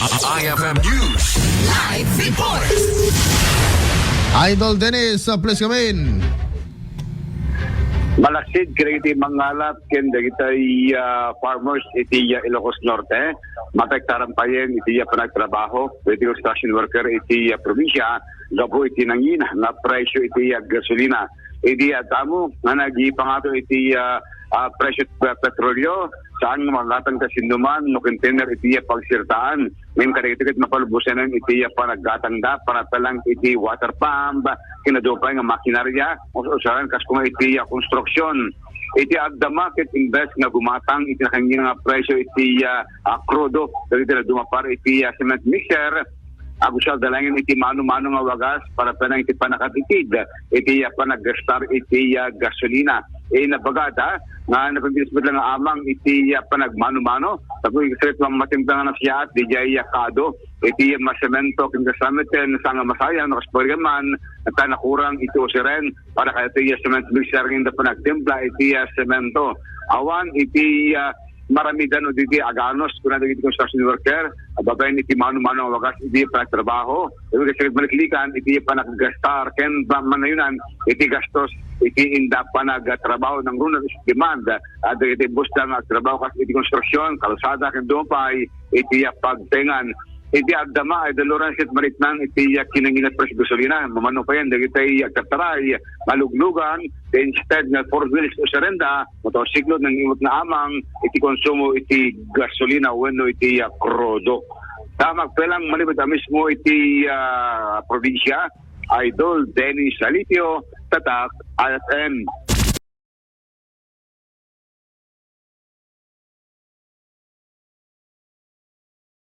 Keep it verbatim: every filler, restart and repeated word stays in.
I F M News. Live report. Idol Dennis, uh, please come in. Malaksid kadagiti mangngalap ken dagiti, ah, farmers iti, ah, Ilocos Norte. Maapektaran payen iti, ah, panagtrabaho dagiti construction worker iti, ah, probinsya gapu iti nangina nga presyo iti, ah, gasolina. Idi adda mo nga nagipangato iti, ah, ah, presyo ti petrolyo, saan nga magatang kasinoman no container iti, ah, pagsirtaan. Ngem kadagitoy ket mapalubosanen iti, ah, panaggatangda para talang iti water pump, ken adu pay nga makinarya, us-usaran kas koma iti, ah, konstruksyon. Iti agdama ket imbes nga gumatang iti nakangina nga presyo iti, ah, ah, krudo, dagiti dumapar iti, ah, cement mixer, agusar da laengen iti mano-mano nga wagas para penang iti panakatipid iti, ah, panaggastar iti, ah, gasolina. Eh, nabagada nga napagbilis met lang nga amang iti, ah, panagmano-mano. Tapos ikasakit mamatimpla nga nasiyaat, di jay, ah, kado. Iti, ah, masemento, ken kasamiten, saan nga masayang, no, kas pagarigan man, ta nakurang iti usiren, para kayat iti, ah, cement mixer, nga inda panagtimpla iti, ah, semento. Awan iti, ah, maramidan no diti aganos, kuna dagiti construction worker, babaen iti mano-mano nga wagas iti panagtrabaho. Iti kasakit maliklikan, iti panaggastar, ken ba-, manayunan, iti gastos, iti inda panagtrabaho, nangruna iti demand, ah, dagiti busda nga agtrabaho kas iti konstruksyon, kalsada, ken dumapay, iti, ah, pagtengan. Iti agdama, Idol Lawrence, ket mariknaan iti, ah, kinangina presyo gasolina, mamano payen dagiti agtartaray, maluglugan, instead nga four wheels usarenda, motorsiklo, nangiwat nga amang iti konsumo iti gasolina wenno iti, ah, krudo. Ta magpelang manipud a mismo iti, ah, probinsya, Idol Dennis Alitio, Tatak F M.